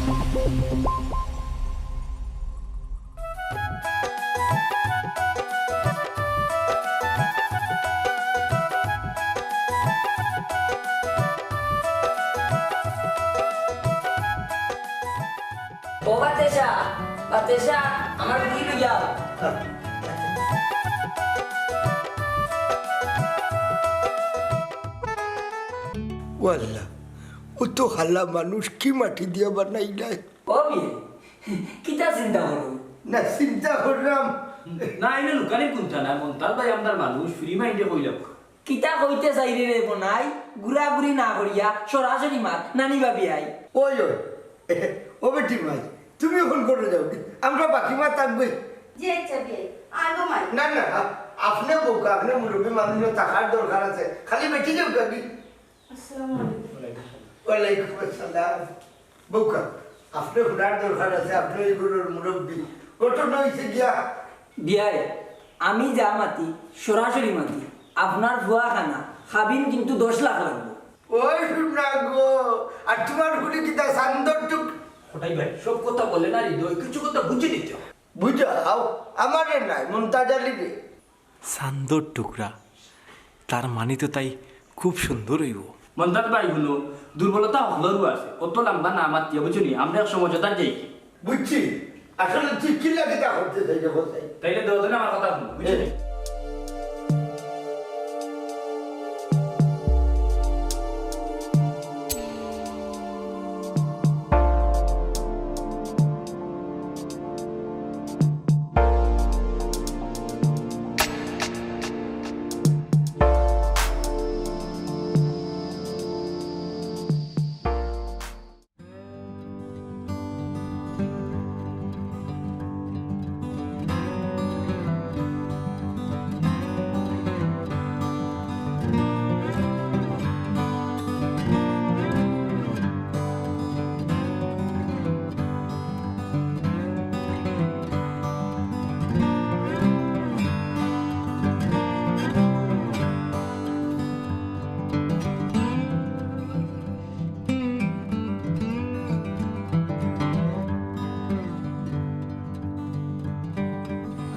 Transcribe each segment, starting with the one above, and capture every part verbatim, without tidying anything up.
ও বাতেশা, বাতেশা, আমার রুটি লই যাও। ও আল্লাহ, অত কালা মানুষ কি মাটি দিয়া বানাইলায়? ও বিয়ে, কিতা চিন্তা করো? না, চিন্তা করলাম। না, এনে লুকানি কুন্তা না, মন্তাজ ভাই আমরার মানুষ, free mind-এ কইলাম। কিতা কইতে চাইরে রে বনাই, ঘুরাঘুরি না করিয়া সরাসরি মাত, নানি ভাবি আই। ওই, ওই, ও বেটি মাই, তুমি অখন ঘরো যাও, আমরা বাকি মাত থাকবে। জি আচ্ছা বিয়ে, আইবো মাই। না, না, আ-, আপনে বউকা, আপনে মুরব্বি মানুষ, থাকার দরকার আছে, খালি বেটি যাও গাবি। আসসালামু আলাইকুম। ওয়ালাইকুম আসসালাম। বউকা, আপনে হুনার দরকার আছে, আপনে এই ঘরর মুরব্বি। ঘটনা অইছে গিয়া। বিয়াই, আমি যা মাতি, সরাসরি মাতি। আপনার ফুয়া খানা, খাবিন কিন্তু দশ লাখ লাগবো। ওই হুনা গো, আর তুমার ফুড়ি কিতা চান্দর টুক-, কটাই ভাই, সব কথা বলে না হৃদয়, কিছু কথা বুঝে নিতে হয়। বুঝাও, আমারে নায়, মন্তাজ আলীরে। চান্দর টুকরা, তার মানি তো তাই খুব সুন্দর অইবো। মন্তাজ ভাই, হুনো, দুর্বলতা হকলরউ আছে, অত লাম্বা না মাতিয়া, বুঝছো নি? আমরা এক সমঝোতাত যাই। বুঝছি, আসলে তুই কিলা কিতা করতে চাইরে, বলতে? তাইলে দুইজনে আমার কথা হুনো, বুঝছো নি?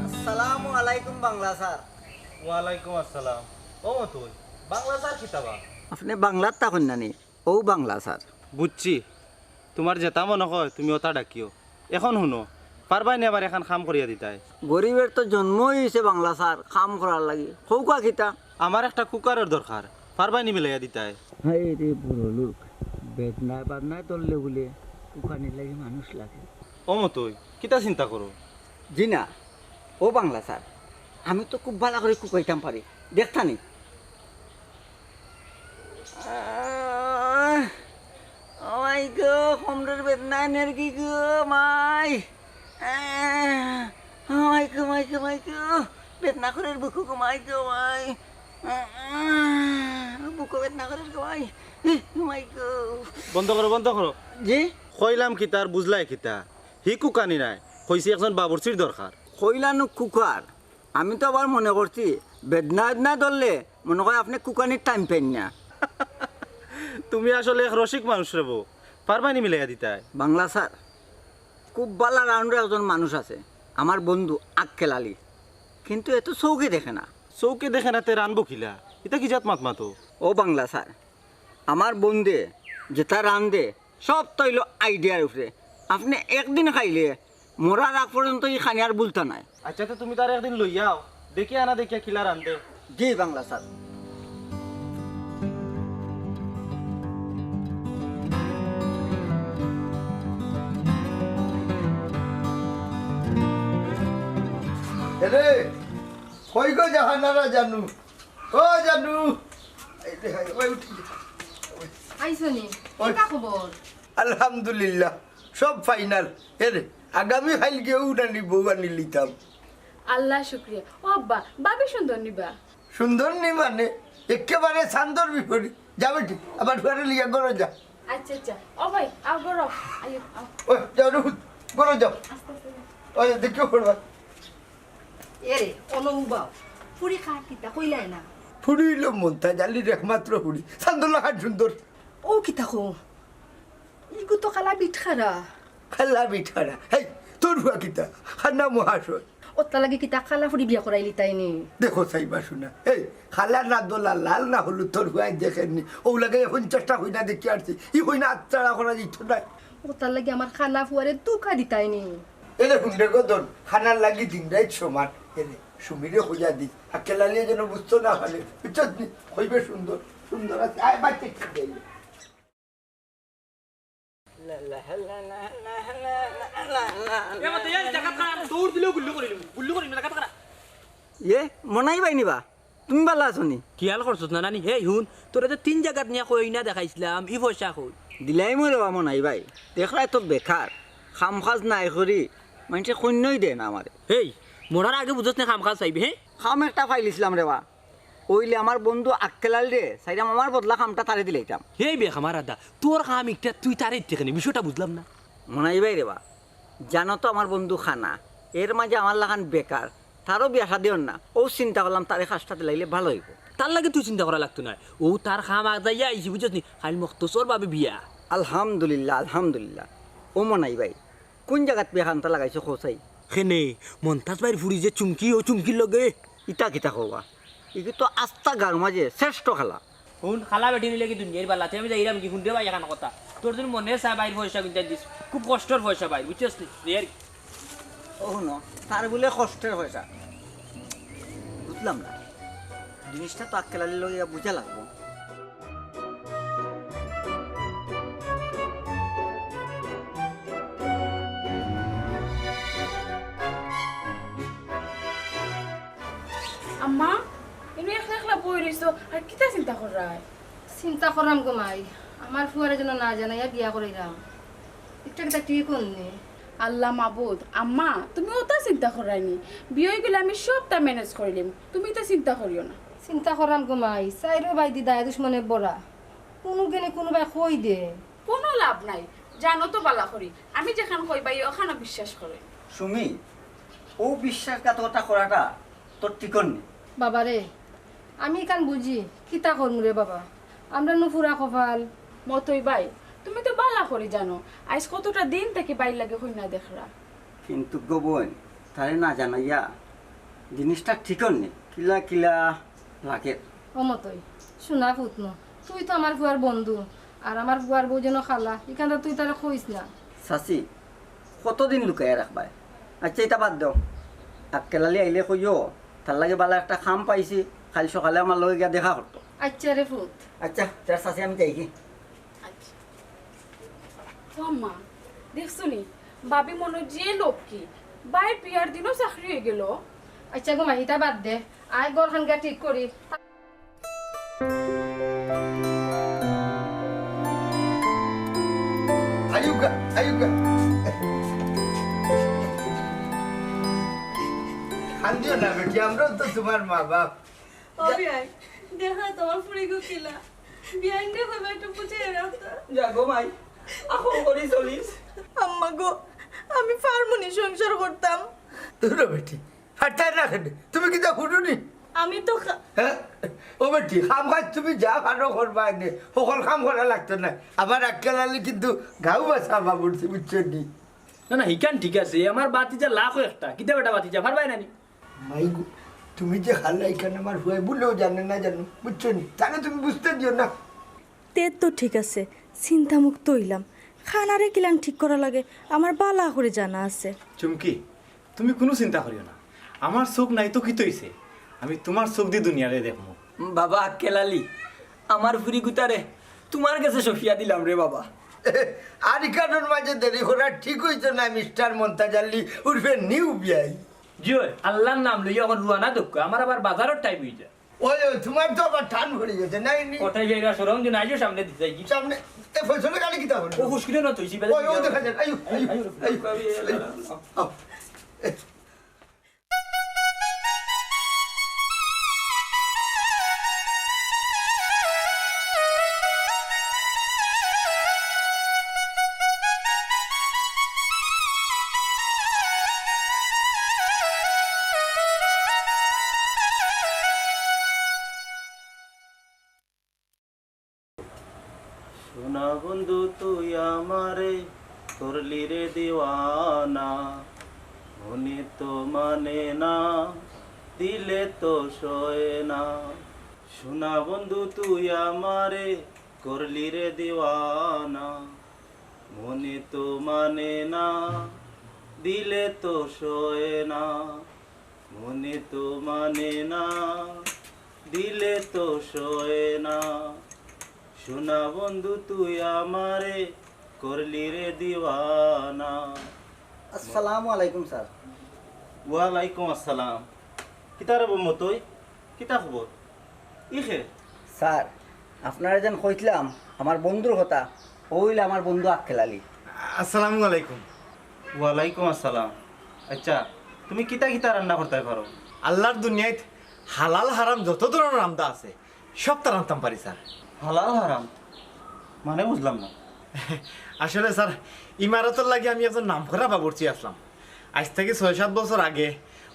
আসসালামু আলাইকুম বাংলা স্যার। ওয়ালাইকুম আসসালাম। ও মতুল, বাংলা স্যার কিতা বা? আপনে বাংলাত থাকইন না নি? ও বাংলা স্যার। বুঝছি, তুমার যেতা মনো কয় তুমি অতা ডাকিও। অখন হুনো, পারবায় নি আমার একখান কাম করিয়া দিতায়? গরিবের তো জন্মই অইছে বাংলা স্যার, কাম করার লাগি। কউক্কা কিতা? আমার একটা কুকারর দরকার, পারবায় নি মিলাইয়া দিতায়? হায় রে বুড়া লোক, বেদনায় বাদনায় ধরলে বুলে কুকানির লাগি মানুষ লাগে। ও মতই, কিতা চিন্তা করো? জি না, ও বাংলা স্যার, আমি তো খুব ভালা করি কুকাইতাম পারি, দেখতা নি? আহ, ও মাই গো, কোমরর বেদনায় নেরগি গো, মাই। আহ, ও মাই গো, মাই গো, মাই গো, বেদনা করের বুকো গো, মাই গো, মাই। আহ, বুকো বেদনা করের গো, মাই। ও মাই গো। বন্ধ করো, বন্ধ করো। জি? কইলাম কিতা আর বুঝলায় কিতা? হি কুকানি নায়, কইছি একজন বাবুর্চির দরকার। কইলা নু কুকার, আমি তো আবার মনে করছি, বেদনা বেদনা ধরলে মনে কয় আপনে কুকানির টাইম পাইন না। তুমি আসলে এক রসিক মানুষ রে বউ, পারবায় নি মিলাইয়া দিতায়? বাংলা স্যার, খুব ভালা রান্ধের একজন মানুষ আছে, আমার বন্ধু আক্কেল আলী, কিন্তু এ তো চউখে দেখে না। চউখে দেখে না তে রানবো কিলা? ইতা কি জাত মাত মাতো? ও বাংলা স্যার, আমার বন্ধে যেতা রান্ধে সব তো অইলো আইডিয়ার উপরে। আপনে একদিন খাইলে মরার আগ পর্যন্ত ই খানি আর ভুলতা নায়। আচ্ছা, তে তুমি তারে একদিন লইয়া আও, দেখিয়া আনা দেখিয়া কিলা রান্ধে। জি বাংলা স্যার। এরে, কই গো জাহানারা জানু? ও জানু! এই রে, হায়, ওই উঠি। আইছো নি? ওই। কিতা খবর? আলহামদুলিল্লাহ, সব ফাইনাল। এরে, আগামী কাইলগেউ নানি বউ আনিলিতাম। আল্লাহ শুক্রিয়া। ও আব্বা, ভাবি সুন্দর নি বা? সুন্দর নি মানে, একেবারে চান্দর বিপরীত। যা বেটি, আবার ঘরে লিয়া ঘরে যা। আচ্ছা, আচ্ছা। ও ভাই, আও ঘরো। আইও, আও। ওই, যাও রে, ঘরে যাও। আস্তে আস্তে যাও। ওই, দেখিও পড়বা। এরে, অনো উবাও। ফুড়ি কার কিতা কইলায় না? ফুড়ি অইলো মন্তাজ আলীর একমাত্র ফুড়ি। চান্দর লাখান সুন্দর। ও কিতা কও? ইগু তো কালা বিটখারা। খালা বেটারা, হেই, তোর ফুয়া কিতা? খানা মহাশয়। অতার লাগি কিতা খালা ফুড়ি বিয়া করাইলিতায়নি? দেখো চাইবা শুনা, এই খালা না দলা, লাল না হলুদ, তোর ফুয়ায় দেখেরনি। অউ লাগাইয়া পঞ্চাশটা কইনা দেখি আরছি, ই কইনা আত্তারা করা দিত না। অতার লাগি আমার খালা ফুয়ারে ধুকা দিতায়নি। এরে হুনরে গদন, খানার লাগি দিন রাইত সমান। এরে সুমিরে কইয়া দিস, আক্কেল আলীয়ে যেন বুঝতো না পারে, বুঝছস নি? কইবে সুন্দর, সুন্দর আছে, আয় বাচ্চা কি দেয়। এ মা, তুই এই জাগাত খাড়া, দৌড় দিলেও গুল্লি করিলিমু, গুল্লি করিলিমু, জাগাত খাড়া। ইয়ে, মনাই ভাই নিবা? তুমি ভালা আছো নি? খিয়াল করছস না নানি? হেই হুন, তোরে যে তিন জাগাত নিয়া কইনা দেখাইছলাম, ই পয়সা কই? দিলাইমু রে বা মনাই ভাই, দেখরায় তো বেকার, কাম কাজ নাই করি, মানষে কইনাউ দেয় না আমারে। হেই, মরার আগে বুঝছস না কাম কাজ পাইবে, হে? কাম একটা পাইলিছলাম রে বা, অইলে আমার বন্ধু আক্কেল আলীরে চাইরাম, আমার বদলা কামটা তারে দিলাইতাম। হেই বেক আমার আদা, তোর কাম একটা তুই তারে দিতে কেনে, বিষয়টা বুঝলাম না। মনাই ভাই রে বা, জানো তো আমার বন্ধু খানা, এর মাঝে আমার লাখান বেকার, তারও বিয়া শাদী অর না, অউ চিন্তা করলাম তারে কাজটা দিলাইলে ভালা অইবো। তার লাগি তুই চিন্তা করা লাগতো নায়, অউ তার কাম আজাইয়া আইছি, বুঝছস নি? কাইল মখতসর ভাবে বিয়া। আলহামদুলিল্লাহ, আলহামদুলিল্লাহ। ও মনাই ভাই, কুন জাগাত বিয়া খানটা লাগাইছো কও চাই? কেনে, মন্তাজ ভাইর ফুড়ি যে চুমকি, অউ চুমকির লগে। ইতা কিতা কও বা? ইগু তো আস্তা গাউর মাঝে শ্রেষ্ঠ খালা। হুন, খালা বেটি নিলে কি দুনিয়ার বালা? তে আমি যাইরাম গি, হুন রে ভাই, এখান কথা। তোর যদি মনে চায় ভাইর পয়সা কিনতে দিস, খুব কষ্টর পয়সা ভাই, বুঝছস নি? রে আর কি। ও হুনো, তার বুলে কষ্টর পয়সা। বুঝলাম না। জিনিসটা তো আক্কেল আলীর লগে বুঝা লাগবো। আম্মা, ইনো একলা একলা বই রইছো, আর কিতা চিন্তা কররায়? চিন্তা কররাম গো মাই, আমার ফুয়ারে যেন না জানাইয়া বিয়া করাইরাম। ইটা কিতা ঠিক অর নি? আল্লাহ মাবুদ, আম্মা, তুমি অতা চিন্তা কররায় নি? বিয়া অইগেলে আমি সবটা manage করিলিমু, তুমি ইতা চিন্তা করিও না। চিন্তা কররাম গো মাই, চাইরো ভাইদি দায় দুশমনে ভরা, কুনুগিনে কুনুবায় কই দে। কুনু লাভ নাই, জানো তো বালা করি, আমি যেখান কই ভাই অখানো বিশ্বাস করে। সুমি, অউ বিশ্বাসঘাতকতা করাটা তোর ঠিক অর নি। বাবারে, আমি ইখান বুঝি, কিতা করমু রে বাবা, আমরার নু পুরা কপাল। মতই ভাই, তুমি তো বালা করি জানো, আইজ কতটা দিন থাকি ভাইর লাগি কইনা দেখরা। কিন্তু গো বইন, তারে না জানাইয়া জিনিসটা ঠিক অর নি, কিলা কিলা লাগে। ও মতই, শুনা পুতনু, তুই তো আমার ফুয়ার বন্ধু, আর আমার ফুয়ার বউ যেন খালা, ইখানটা তুই তারে কইস না। চাচি, কতদিন লুকাইয়া রাখবায়? আচ্ছা, ইটা বাদ দেও। আক্কেল আলী আইলে কইও, তার লাগি বালা একটা কাম পাইছি, কাইল সকালে আমার লগে গিয়া দেখা করতো। আচ্ছা রে পুত। আচ্ছা, তে চাচি, আমি যাইগি। আচ্ছা। ও আম্মা, দেখছো নি? ভাবি মনো যে লক্ষ্মী, ভাইর বিয়ার দিনও চাকরি অইগেলো। আচ্ছা গো মা, ইটা বাদ দে। আয় ঘরখান গিয়া ঠিক করি। আইউক্কা, আইউক্কা। কান্দিও না বেটি, আমরাও তো তুমার মা-বাপ। ও বিয়াই, দেখো তুমার ফুড়িগু কিলা। বিয়াইনরে কইবা একটু বুঝাইয়া রাখতা। যা গো মাই, আখল করি চলিস। আম্মা গো, আমি পারমুনি সংসার করতাম। দুরো বেটি, পারতায় না কেনে? তুমি কিতা হুনো নি? আমি তো খা- হ্যাঁ? ও বেটি, কাম কাজ তুমি যা পারো করবায় নে, হকল কাম করা লাগতো নায়। আমার আক্কেল আলী কিন্তু গাউ বাঁচা বাবুর্চি, বুঝছো নি? না, না, হিখান ঠিক আছে। আমার ভাতিজা লাখো একটা। কিতা বেটা ভাতিজা, পারবায় না নি? মাই গো, তুমি যে খালা ইখান আমার ফুয়ায় ভুলেও জানে না জানো, বুঝছো নি? তারে তুমি বুঝতে দিও না। তে তো ঠিক আছে, চিন্তামুক্ত অইলাম। খানারে কিলান ঠিক করা লাগে, আমার বালা করি জানা আছে। চুমকি, তুমি কুনু চিন্তা করিও না। আমার চউখ নাই তো কিতা অইছে? আমি তুমার চউখ দি দুনিয়ারে দেখমু। বাবা আক্কেল আলী, আমার ফুড়িগুতারে তুমার গেছে সপিয়া দিলাম রে বাবা। আর ইখানর মাঝে দেরি করা ঠিক অইতো নায়, মিস্টার মন্তাজ আলী উরফে নিউ বিয়াই। জি অয়, আল্লার নাম লইয়া অখন রুয়ানা দেউক্কা, আমার আবার বাজারর time অই যায়। ওই, ওই, তুমার তো আবার টান পড়ি গেছে, নাই নি? ওটাই যাইরা, শরম দিন, আইও সামনে দিতে যাই কি? সামনে, এ ফয়সলের গাড়ি কিতা করলো? ও ফুসকিলে না তো, ইসি ওই, ওই, দেখা যায়, আইও, আইও, আইও, আইও, আইও। আও। সোনা বন্ধু তুই আমারে করলি রে দিওয়ানা, মনে তো মানে না, দিলে তো সয় না। সোনা বন্ধু তুই আমারে করলি রে দিওয়ানা, মনে তো মানে না, দিলে তো সয় না। মনে তো মানে না, দিলে তো সয় না। সোনা বন্ধু তুই আমারে করলি রে দিওয়ানা। আসসালামু আলাইকুম স্যার। ওয়ালাইকুম আসসালাম। কিতা রে বো মতই? কিতা খবর? ই খে? স্যার, আপনারে যেন কইছিলাম আমার বন্ধুর কথা, অউ অইলো আমার বন্ধু আক্কেল আলী। আসসালামু আলাইকুম। ওয়ালাইকুম আসসালাম। আচ্ছা, তুমি কিতা কিতা রান্না করতায় পারো? আল্লার দুনিয়াত হালাল হারাম যত ধরনর রান্দা আছে, সবতা রানতাম পারি স্যার। হালাল হারাম? মানে বুঝলাম না। আসলে স্যার, ইমারতর লাগি আমি একজন নামকরা বাবুর্চি আছলাম। আইজ থাকি ছয় সাত বছর আগে,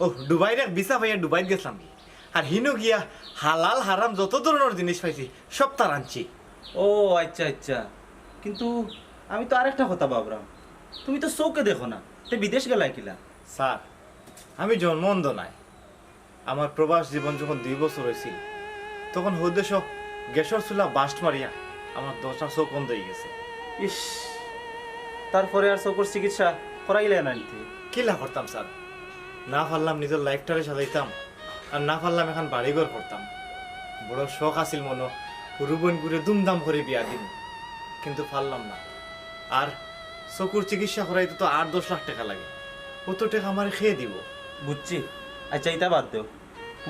ও, ডুবাইর এক ভিসা পাইয়া ডুবাইত গেছলাম গি। আর হিনো গিয়া হালাল হারাম যত ধরনর জিনিস পাইছি, সবতা রানছি। ও আচ্ছা আচ্ছা, কিন্তু আমি তো আরেকটা কথা ভাবরাম, তুমি তো চউখে দেখো না, তে বিদেশ গেলায় কিলা? স্যার, আমি জন্ম অন্ধ নায়। আমার প্রবাস জীবন যখন দুই বছর অইছিল, তখন হউ দেশো গ্যাসর চুলা বাস্ট মারিয়া আমার দুইটা চউখ অন্ধ অইগেছে। ইস, তারপরে আর চউখর চিকিৎসা করাইলায় না নি তে? কিলা করতাম স্যার, না পারলাম নিজর লাইফটারে সাজাইতাম, আর না পারলাম এখান বাড়িঘর করতাম। বড় শখ আছিল মনো, হুরু বইনগুরে ধুমধাম করি বিয়া দিমু, কিন্তু পারলাম না। আর চউখর চিকিৎসা করাইতে তো আট দশ লাখ টেকা লাগে, অত টেকা আমারে কে দিবো? বুঝছি। আচ্ছা, ইতা বাদ দেও,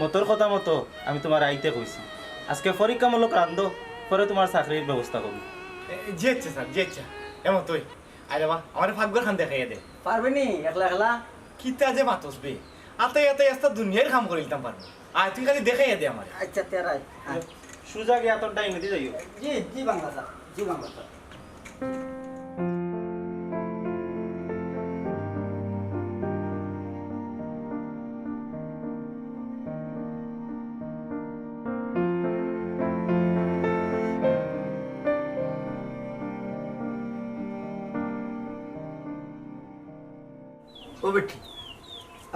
মতর কথা মতো আমি তুমারে আইতে কইছি। আজকে পরীক্ষামূলক রান্ধো, পরে তুমার চাকরির ব্যবস্থা করমু। এ, জি আচ্ছা স্যার, জি আচ্ছা। এমন তুই আরে বা, আমারে পাকঘর খান দেখাইয়া দে। পারবে নি একলা একলা? কিতা যে মাতস বে, আতাই আতাই আস্তা দুনিয়ার কাম করিলিতাম পারমু। আয়, তুই খালি দেখাইয়া দে আমারে। আচ্ছা, তেরাই। হ্যাঁ। সুজা গিয়া তোর ডাইনে দি যাইও। জি, জি, বাংলা স্যার, জি, বাংলা স্যার। ও বেটি,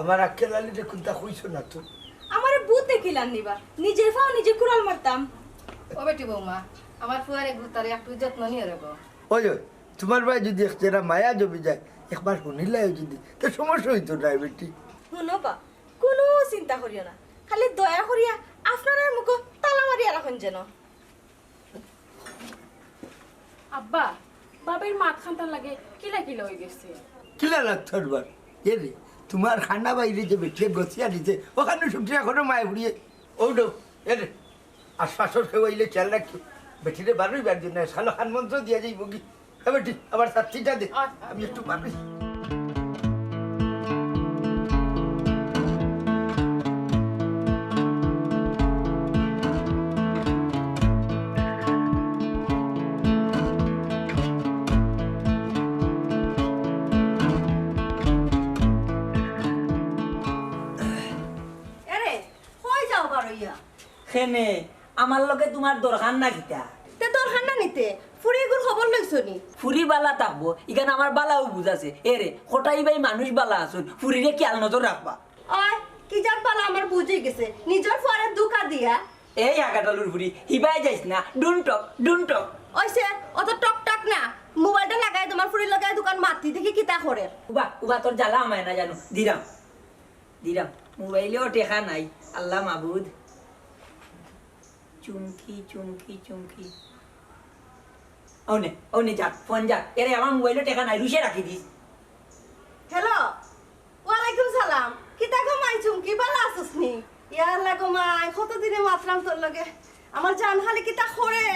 আমার আক্কেল আলীরে কুন্তা কইছো না তো? আমারে ভূত দেখিলার নি বা, নিজর পাও নিজে কুড়াল মারতাম। ও বেটি বৌমা, আমার ফুয়ারে গুতারে একটু যত্ন নিও রে গো। ওই, ওই, তুমার বায় যুদি এক জেরা মায়া জমি যায়, একবার হুনিলায় যুদি, তে সমস্যা অইতো নায় বেটি। হুনো বা, কুনু চিন্তা করিও না, খালি দয়া করিয়া আপনারার মুখো তালা মারিয়া রাখইন যেন। আব্বা, ভাবির মাত খান তার লাগে কিলা কিলা অইগেছে। কিলা লাগতো আবার? এ রে, তুমার খানা বাইরে যে বেটিয়ে গছিয়া দিছে, অখানউ শুকরিয়া করো মায়ে ফুড়িয়ে। অউ দো, এ রে, আশপাশর কেউ আইলে খেয়াল রাখিও। বেটিরে বারইবার দিও না, শালা খান মন্ত্র দিয়া যাইবোগি। এ বেটি, আবার ছাতিটা দে, আচ্ছা। আমি একটু বারই। এরে, কই যাও বারইয়া? কেনে, আমার লগে তুমার দরকার না কিতা? তে দরকার না নি তে, ফুড়ি এগুর খবর লইছো নি? ফুড়ি বালা থাকবো, ইখান আমার বালাউ বুঝ আছে। এরে, কটাই বাই মানুষ বালা আছইন, ফুড়িরে খিয়াল নজর রাখবা। ওই, কি জাত বালা আমার বুঝ অইগেছে, নিজর ফুয়ারে ধুকা দিয়া। এই হাগাটালুর ফুড়ি, হিবায় যাইস না, don't talk, don't talk। অইছে, অত টক টক না, মোবাইলটা লাগাই তুমার ফুড়ির লগে দুখান মাতি দেখি কিতা করে। উবা, উবা, তোর জ্বালা আমায় না জানো, দিরাম, দিরাম। মোবাইলেও টেকা নাই, আল্লাহ মাবুদ। চুমকি, চুমকি, চুমকি। অউ নে, অউ নে, যাক, ফোন যাক। এরে, আমার মোবাইলো টেকা নাই, রুশে রাখি দিস। হ্যালো, ওয়ালাইকুম সালাম। কিতা গো মাই চুমকি, বালা আছস নি? ইয়া আল্লাহ গো মাই, কতদিনে মাতরাম তোর লগে। আমার জান খালি কিতা করে।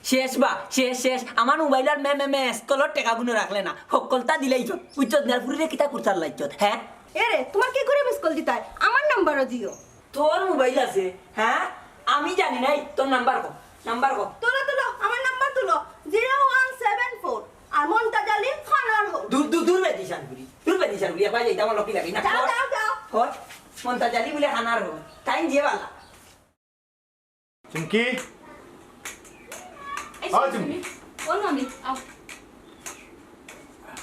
শেষ বা, শেষ, শেষ। আমার মোবাইলর মে, মে, মে, স্কুলর টেকাগুন রাখলে না। হক্কলতা দিলাইছত। বুঝছত না, ফুরিরে কিতা করতার লাগছত, হে? এরে, তুমার কিগুরে মিস কল দিতায়? আমার নাম্বারও দিও। তোর মোবাইল আছে, হে? আমি জানি নাই, তোর নাম্বার ক, নাম্বার ক। তুলো, তুলো, আমার নাম্বার তুলো। Zero one seven four. আর মন্তাজ আলী খানার হো। দূর, দূর, দূর বেদিশান করি। দূর বেদিশান করি। একবার যাইতাম, আমার লক্ষ্মী লাগে না। যাও, যাও, যাও। কর। মন্তাজ আলী বলে খানার হো। তাইন যে বালা। চুমকি? এই ও, চুমকি। চুমকি। ও ননি, আও।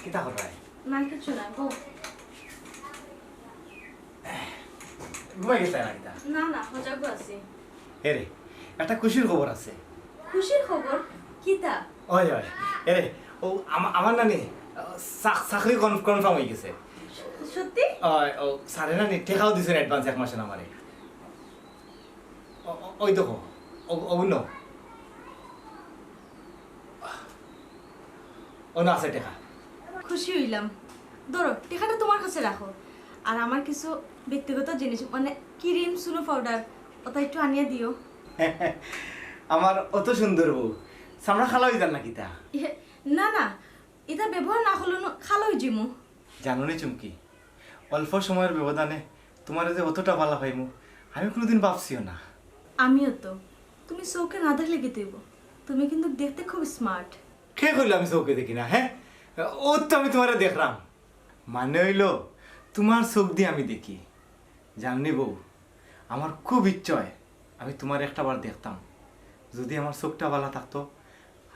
কিতা কররায়? না, কিচ্ছু না, বউ। ঘুমাই গেছলায় না কিতা? না, না, হজাগউ আছি। এরে, একটা খুশির খবর আছে। খুশির খবর? কিতা? অয়, অয়। এরে, ও আমা-, আমার নানি, আহ, চাক-, চাকরি কন-, কনফার্ম অই গেছে। সত্যি? অয়, ও স্যারে নানি টেকাও দিছইন অ্যাডভান্স এক মাসর আমারে। ও, ও, ওই দেখো, ও, ও, অনো। অনো আছে টেকা। খুশি অইলাম। ধরো, টেকাটা তুমার কাছে রাখো। আর আমার কিছু ব্যক্তিগত জিনিস, মানে ক্রিম, চুনো পাউডার, ওটা একটু আনিয়া দিও। আমার অত সুন্দর বউ, চামড়া কালা অই যার না কিতা? ইয়ে, না, না, ইতা ব্যবহার না করলে না কালা অই যিমু। জানো নি চুমকি, অল্প সময়র ব্যবধানে তুমারে যে অতটা বালা পাইমু, আমি কুনুদিন ভাবছিও না। আমিও তো। তুমি চউখে না দেখলে কিতা অইবো? তুমি কিন্তু দেখতে খুব স্মার্ট। কে কইলো আমি চউখে দেখি না, হে? অউ তো আমি তুমারে দেখরাম। মানে অইলো, তুমার চউখ দি আমি দেখি। জানো নি বউ, আমার খুব ইচ্ছা অয় আমি তুমারে একটা বার দেখতাম। যুদি আমার চউখটা বালা থাকতো,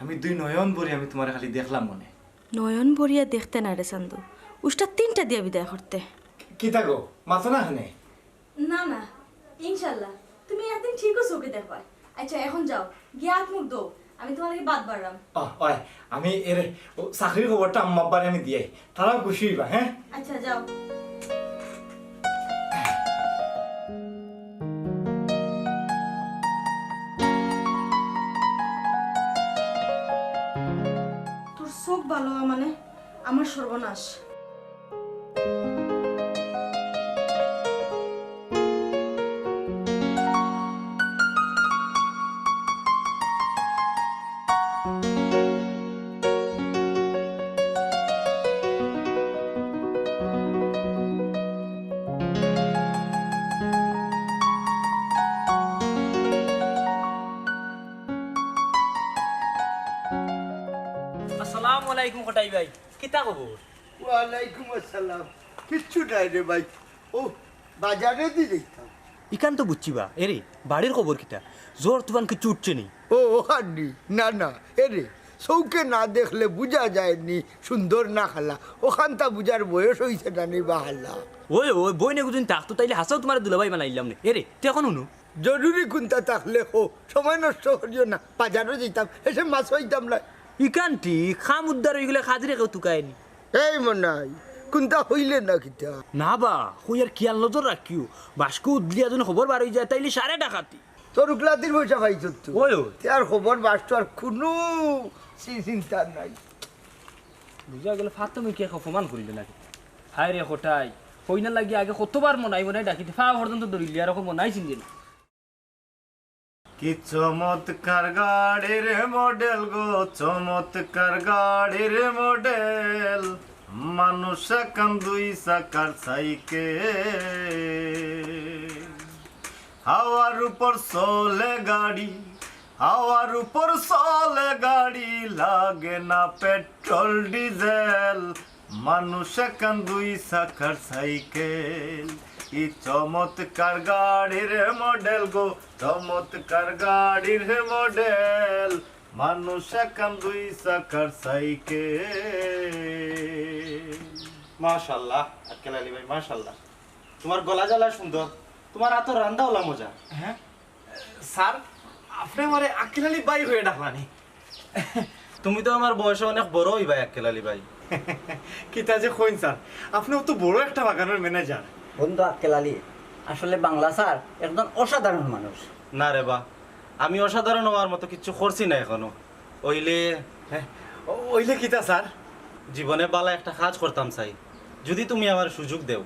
আমি দুই নয়ন ভরি আমি তুমারে খালি দেখলাম মনে। নয়ন ভরিয়া দেখতে না রে চান্দু, উষ্টা তিনটা দিয়া বিদায় করতে। কিতা গো, মাতো না কেনে? না, না, ইনশাল্লাহ, তুমি একদিন ঠিকউ চউখে দেখবায়। আচ্ছা, এখন যাও, গিয়া আত মুখ ধও, আমি তুমার লাগি ভাত বাড়রাম। অয়, অয়, আমি এরে, ও চাকরির খবরটা আম্মা আব্বারে আমি দিয়াই, তারাও খুশি অইবা, হে? আচ্ছা, যাও। তোর চউখ বালা অওয়া মানে আমার সর্বনাশ। আসসালামু আলাইকুম কটাই ভাই, কিতা খবর? ওয়ালাইকুম আসসালাম। কিচ্ছু নাই রে ভাই, ও বাজারেদি যাইতাম। ইখান তো বুঝছি বা, এরে, বাড়ির খবর কিতা? ঝড় তুফান কিচ্ছু উঠছে নি? ও, ওখান নি? না, না, এরে, চউখে না দেখলে বুঝা যায় নি সুন্দর না কালা। ওখানতা বুঝার বয়স অইছে না নি বা হালা। ওই, ওই, বইন এগুদিন থাকতো, তাইলে হাছাউ তুমারে দুলাভাই বানাইলাম নে। এরে, তে এখন হুনো। জরুরি কুন্তা থাকলে কও, সময় নষ্ট করিও না, বাজারো যাইতাম, হেষে মাছ পাইতাম না। ইখান ঠিক, কাম উদ্ধার অইগেলে কাজিরে কেউ তুকায় নি। এই মনাই, কুন্তা কইলে না কিতা? না বা, কই আর খিয়াল নজর রাখিও, বাস্কো উদলিয়া যেন খবর বার অই যায়, তাইলে সারে ডাকাতি। তোর উকলাতির পয়সা পাইছত তো। ওই, ওই। তে আর খবর বাস্কো আর কুনু চি-, চিন্তা নাই। বুঝা গেল, ফাতেমা কিতা অপমান করিলে নাকি? হায় রে কটাই, কইনা লাগি আগে কতবার মনাই মনাই ডাকিতে, ফাও পর্যন্ত ধরিলি, আর অখন মনাই চিনলি না। কি চমৎকার গাড়ির মডেল গো, চমৎকার গাড়ির মডেল, মানুষ একান দুই চাকার সাইকেল। হাওয়ার উপর চলে গাড়ি, হাওয়ার উপর চলে গাড়ি, লাগে না পেট্রোল ডিজেল, মানুষ একান দুই চাকার সাইকেল। ই চমৎকার গাড়ির মডেল গো, চমৎকার গাড়ির মডেল, মানুষ একান দুই চাকার সাইকেল। মাশাআল্লাহ, আক্কেল আলী ভাই, মাশাআল্লাহ। তুমার গলা জ্বালা সুন্দর, তুমার আতর রান্দা অলা মজা। হ্যাঁ? স্যার, আপনে আমারে আক্কেল আলী ভাই কইয়া ডাকলানি। তুমি তো আমার বয়সে অনেক বড় অইবায় আক্কেল আলী ভাই। কিতা যে কইন স্যার, আপনে অত বড় একটা বাগানর ম্যানেজার। বন্ধু আক্কেল আলী, আসলে বাংলা স্যার একজন অসাধারণ মানুষ। না রে বা, আমি অসাধারণ অওয়ার মতো কিচ্ছু করছি না এখনো। অইলে, হ্যাঁ, অইলে কিতা স্যার? জীবনে বালা একটা কাজ করতাম চাই, যুদি তুমি আমারে সুযোগ দেও।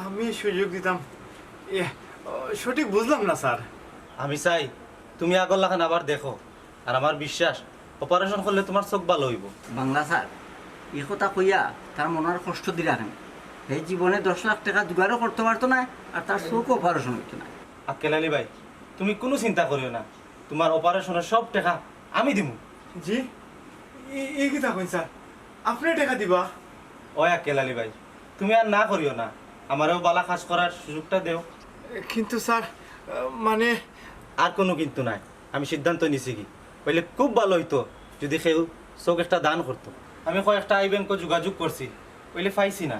আমি সুযোগ দিতাম? এ, ও, সঠিক বুঝলাম না স্যার। আমি চাই তুমি আগর লাখান আবার দেখো, আর আমার বিশ্বাস, অপারেশন করলে তুমার চউখ ভালা অইবো। বাংলা স্যার, ই কথা কইয়া তার মনর কষ্ট দিরা কেনে? হে জীবনে দশ লাখ টেকা জোগাড়ও করতো পারতো নায়, আর তার চউখও অপারেশন অইতো নায়। আক্কেল আলী ভাই, তুমি কুনু চিন্তা করিও না, তুমার অপারেশনর সব টেকা আমি দিমু। জি? ই, ই কিতা কইন স্যার? আপনে টেকা দিবা? ওই আক্কেল আলী ভাই, তুমি আর না করিও না, আমারেও ভালা কাজ করার সুযোগটা দেও। কিন্তু স্যার, আহ, মানে আর কুনু কিন্তু নাই, আমি সিদ্ধান্ত নিছি কি, অইলে খুব ভালা অইতো যুদি কেউ চউখ একটা দান করতো। আমি কয়েকটা আই ব্যাংকো যোগাযোগ করছি, অইলে পাইছি না।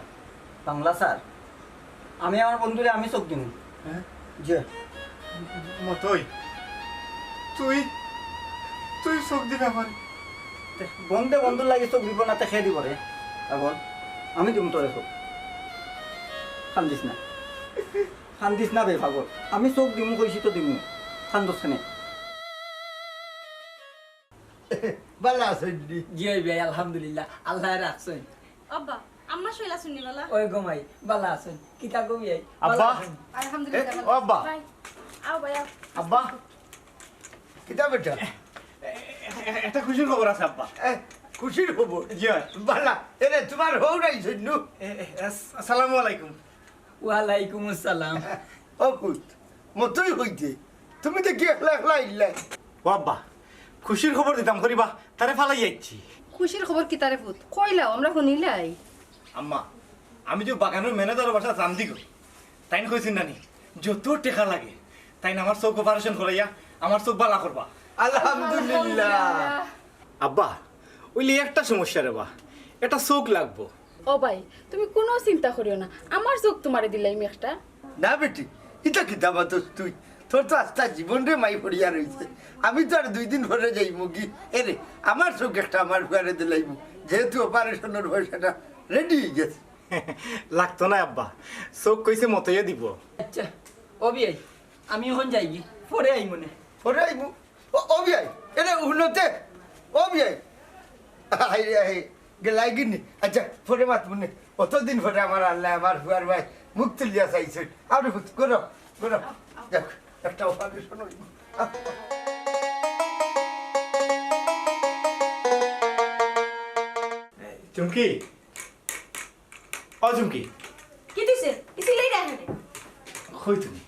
বাংলা স্যার, আমি আমার বন্ধুরে আমি চউখ দিমু। হ্যাঁ? জি। মতই, তুই, তুই চউখ দিবে আমারে? তে বন্ধে বন্ধুর লাগি চউখ দিব না, তে কে দিব রে? পাগল, আমি দিমু তোরে চউখ। কান্দিস না, কান্দিস না বে পাগল, আমি চউখ দিমু কইছি তো দিমু, কান্দস কেনে? ভালা আছইন নি? জি অয় ভাই, আলহামদুলিল্লাহ, আল্লায় রাখছইন। আব্বা, আম্মা শৈলা শুননি বালা? ওই গো মাই, বালা আছইন? কিতা গো বিয়াই? আব্বা। বালা আছইন? আলহামদুলিল্লাহ, এ, বালা। ও আব্বা। ভাই, আও ভাই, আও। আব্বা। কিতা বেটা? এ-, এ-, এ-, একটা খুশির খবর আছে আব্বা। এ, খুশির খবর? জি অয়। বালা, এরে তুমার হউর আইছইন নু? এ, এ, আস-, আসসালামু আলাইকুম। ওয়ালাইকুম আসসালাম। ও পুত, মতই কইতে, তুমি দেখি একলা একলা আইলায়। ও আব্বা, খুশির খবর দিতাম করি বা, তারে ফালাই আইছি। খুশির খবর কিতা রে পুত? কইলাও, আমরা হুনিলাই। আম্মা, আমি যে বাগানর ম্যানেজারর বাসাত রান্ধি করি, তাইন কইছইন নানি, যত টেকা লাগে, তাইন আমার চউখ অপারেশন করাইয়া আমার চউখ ভালা করবা। আলহামদুলিল্লাহ। আব্বা, অইলে একটা সমস্যা রে বা, একটা চউখ লাগবো। ও ভাই, তুমি কুনু চিন্তা করিও না, আমার চউখ তুমারে দিলাইমু একটা। না বেটি, ইতা কিতা মাতস তুই? তোর তো আস্তা জীবন রে মাই পড়িয়া রইছে। আমি তো আর দুই দিন পরে যাইমুগি। এরে, আমার চউখ একটা আমার ফুয়ারে দিলাইমু, যেহেতু অপারেশনর পয়সাটা রেডি অই গেছে। লাগতো নায় আব্বা, চউখ কইছে মতইয়ে দিবো। আচ্ছা, ও বিয়াই, আমি অখন যাইগি, পরে আইমুনে। পরে আইমু? ও, ও বিয়াই, এরে হুনো তে, ও বিয়াই। আই রে আই, গেলাইগি নি? আচ্ছা, পরে মাতমুনে। অতদিন পরে আমার আল্লায় আমার ফুয়ার বায় মুখ তুলিয়া চাইছইন। আরে পুত, করো, করো। যাক, একটা অপারেশন অইবো। চুমকি, ও চুমকি। কিতা অইছে? ইসি লাই রাখে। কই তুমি?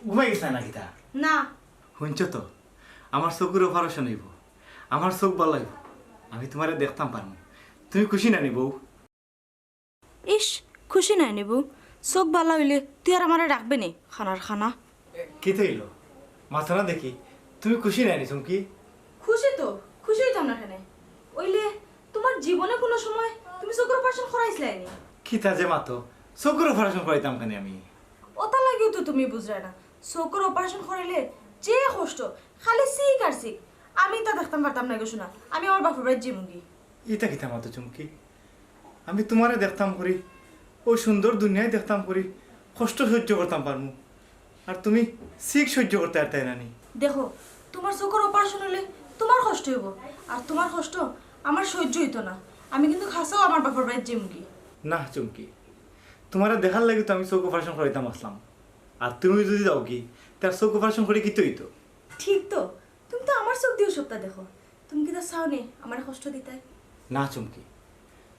ঘুমাই গেছো না কিতা? না। হুনছো তো, আমার চকুর অপারেশন অইবো, আমার চোখ ভালা অইবো, আমি তুমারে দেখতাম পারমু। তুমি খুশি না নি বউ? ইস, খুশি নায় নি বউ? চোখ ভালা অইলে তুই আর আমারে রাখবে নি? খানার খানা। কিতা অইলো? মাতো না দেখি, তুমি খুশি নায় নি চুমকি? খুশি তো, খুশি অইতাম না কেনে? অইলে তুমার জীবনে কুনু সময় তুমি চকুর অপারেশন করাইছলায় নি? কিতা যে মাতো, চকুর অপারেশন করাইতাম কেনে আমি? অতার লাগিউ তো তুমি বুঝরায় না। চকুর অপারেশন করাইলে যে কষ্ট, খালি চিক আর চিক। আমি ইতা দেখতাম পারতাম নায় গো সোনা, আমি আমার বাপর বাড়িত যাইমুগি। ইতা কিতা মাতো চুমকি? আমি তুমারে দেখতাম করি, অউ সুন্দর দুনিয়ায় দেখতাম করি, কষ্ট সইজ্য করতাম পারমু, আর তুমি চিক সইজ্য করতায় পারতায় না নি? দেখো, তুমার চকুর অপারেশন অইলে তুমার কষ্ট অইবো, আর তুমার কষ্ট আমার সইজ্য অইতো না। আমি কিন্তু হাছাউ আমার বাপর বাড়িত যাইমুগি। না চুমকি, তুমারে দেখার লাগি তো আমি চোখ অপারেশন করাইতাম আছলাম, আর তুমি যুদি যাওগি, তে চোখ অপারেশন করি কিতা অইতো? ঠিক তো, তুমি তো আমার চোখ দিয়াউ সবতা দেখো। তুমি কিতা চাও নি আমারে কষ্ট দিতায়? না চুমকি,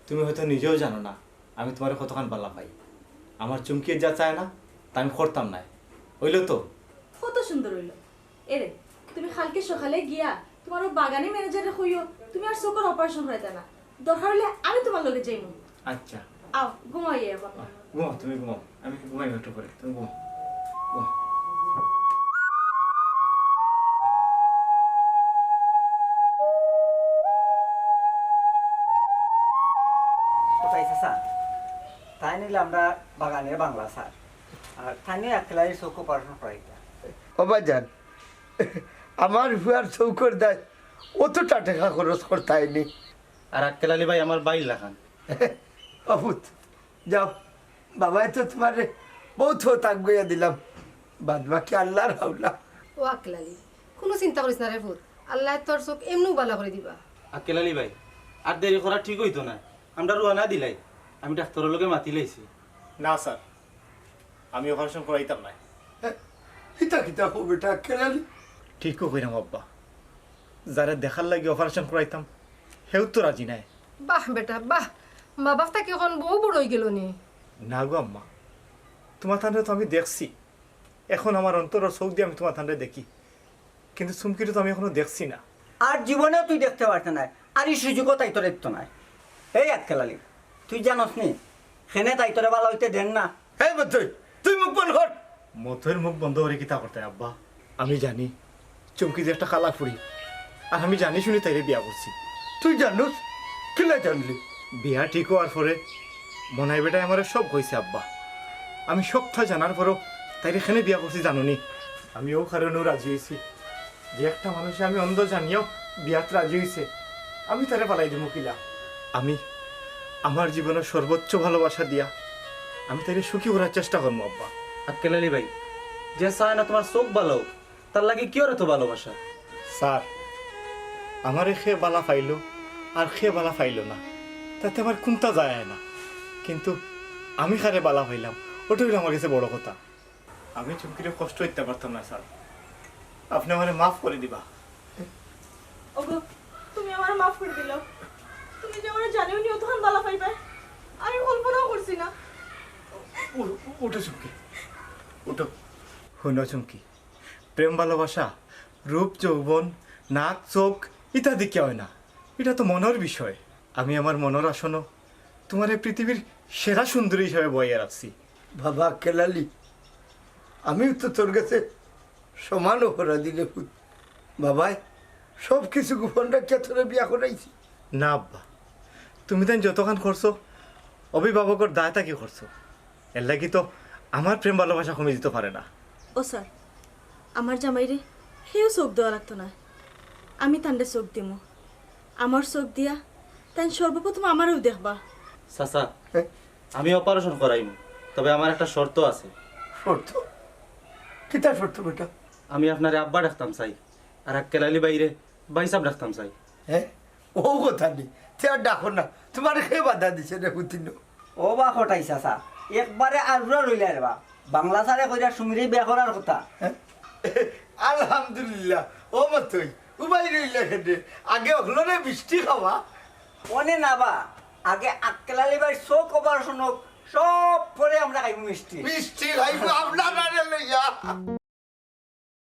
তুমি হয়তো নিজেও জানো না আমি তুমারে কতখান ভালা পাই। আমার চুমকিয়ে যা চায় না, তা আমি করতাম নায়। অইলো তো? কত সুন্দর অইলো। এরে, তুমি কালকে সকালে গিয়া তুমার অউ বাগানি ম্যানেজাররে কইও, তুমি আর চকুর অপারেশন করাইতায় না। দরকার অইলে আমি তুমার লগে যাইমু। আচ্ছা। আও, ঘুমাও অখন। ঘুমাও, তুমি ঘুমাও, আমি ঘুমাইমু একটু পরে, তুমি ঘুমাও। ঘুমাও। কোথায় চাচা? তাইন অইলা আমরার বাগানর বাংলা স্যার। আর তাইন অইলা আক্কেল আলীর চোখ অপারেশন করাইতা। ও ভাইজান, আমার ফুয়ার চউখর দায় অতটা টেকা খরচ করতায় নি। আর আক্কেল আলী ভাই আমার ভাইর লাখান। ও পুত, যাও, বাবায় তো তুমারে বউত হতাক গইয়া দিলাম, বাদ বাকি আল্লার হাওলা। ও আক্কেল আলী, কুনু চিন্তা করিস না রে পুত, আল্লায় তোর চোখ এমনেউ ভালা করি দিবা। আক্কেল আলী ভাই, আর দেরি করা ঠিক অইতো নায়, আমরা রওয়ানা দিলাই, আমি ডাক্তরর লগে মাতিলাইছি। না স্যার, আমি অপারেশন করাইতাম নায়। কিতা কিতা কও বেটা, আক্কেল আলী? ঠিকউ কইরাম আব্বা, যারে দেখার লাগি অপারেশন করাইতাম, হেউ তো রাজি নায়। বাহ বেটা, বাহ, মা বাপ থাকি অখন বউ বড় অইগেলো নি? না গো আম্মা, তুমার তানরে তো আমি দেখছি, অখন আমার অন্তরর চউখ দি আমি তুমার তানরে দেখি, কিন্তু চুমকিরে তো আমি অখনো দেখছি না। আর জীবনেও তুই দেখতে পারতে নায়, আর ই সুযোগও তাইতরে দিতো নায়। এই আক্কেল আলী, তুই জানোস নি, কেনে তাইতরে ভালা অইতে দেন না? এই মতই, তুই মুখ বন্ধ কর। মতইর মুখ বন্ধ করি কিতা করতে আব্বা? আমি জানি চুমকি যে একটা কালা ফুড়ি, আর আমি জানি শুনি তাইরে বিয়া করছি। তুই জানোস? কিলা জানলি? বিয়া ঠিক অওয়ার পরে মনাই বেটায় আমারে সব কইছে আব্বা। আমি সবটা জানার পরেও তাইরে কেনে বিয়া করছি জানো নি? আমি অউ কারণেউ রাজি অইছি যে একটা মানুষে আমি অন্ধ জানিয়াও বিয়াত রাজি অইছে, আমি তারে ফালাই দিমু কিলা? আমি আমার জীবনর সর্বোচ্চ ভালোবাসা দিয়া আমি তাইরে সুখী করার চেষ্টা করমু আব্বা। আক্কেল আলী ভাই, যে চায় না তুমার চউখ ভালা অউক, তার লাগি কিওর এত ভালোবাসা? স্যার, আমারে কে ভালা পাইলো আর কে ভালা পাইলো না, তাতে আমার কুন্তা যায় না, কিন্তু আমি কারে ভালা পাইলাম, ওটা অইলো আমার গেছে বড় কথা। আমি চুমকিরে কষ্ট দিতাম পারতাম না স্যার, আপনে আমারে মাফ করি দিবা। ওগো, তুমি আমারে মাফ করি দিলাও। তুমি যে আমারে জানিও নি অতখান ভালা পাইবায়, আমি কল্পনাও করছি না। উ-, উঠো চুমকি, উঠো। হুনো চুমকি, প্রেম ভালোবাসা, রূপ যৌবন, নাক চউখ, ইতা দেখিয়া অয় না, ইটা তো মনর বিষয়। আমি আমার মনর আসনো তুমারে পৃথিবীর সেরা সুন্দরী হিসাবে বওয়াইয়া রাখছি। বাবা আক্কেল আলী, আমিও তো তোর গেছে সমান অপরাধী রে পুত। বাবায় সব কিছু গোপন রাখিয়া তোরে বিয়া করাইছি। না আব্বা, তুমি তাইন যতখান করছো, অভিভাবকর দায় থাকি করছো, এর লাগি তো আমার প্রেম ভালোবাসা কমি দিতো পারে না। ও স্যার, আমার জামাইরে কেউ চউখ দেওয়া লাগতো না, আমি তানরে চউখ দিমু। আমার চউখ দিয়া তাইন সর্বপ্রথম আমারেউ দেখবা। চাচা, হ্যাঁ? আমি অপারেশন করাইমু, তবে আমার একটা শর্ত আছে। শর্ত? কিতা শর্ত বেটা? আমি আপনারে আব্বা ডাকতাম চাই, আর আক্কেল আলী ভাইরে ভাইসাব ডাকতাম চাই। হ্যাঁ? অউ কথা নি, তে আর ডাকো না, তুমারে কে বাধা দিছে রে পুতিনো? ও বা কটাই চাচা, একবারে আড়ুরা রইলা রে বা। বাংলা স্যারে কইরা সুমিরে বিয়া করার কথা। হ্যাঁ? আলহামদুলিল্লাহ। ও মতই, উবাই রইলা কেনে? আগে অকলরে মিষ্টি খাওয়া। অনে না বা, আগে আক্কেল আলী ভাইর চউখ অপারেশন অউক, সব পরে আমরা খাইমু মিষ্টি। মিষ্টি খাইমু আপনারারে লইয়া।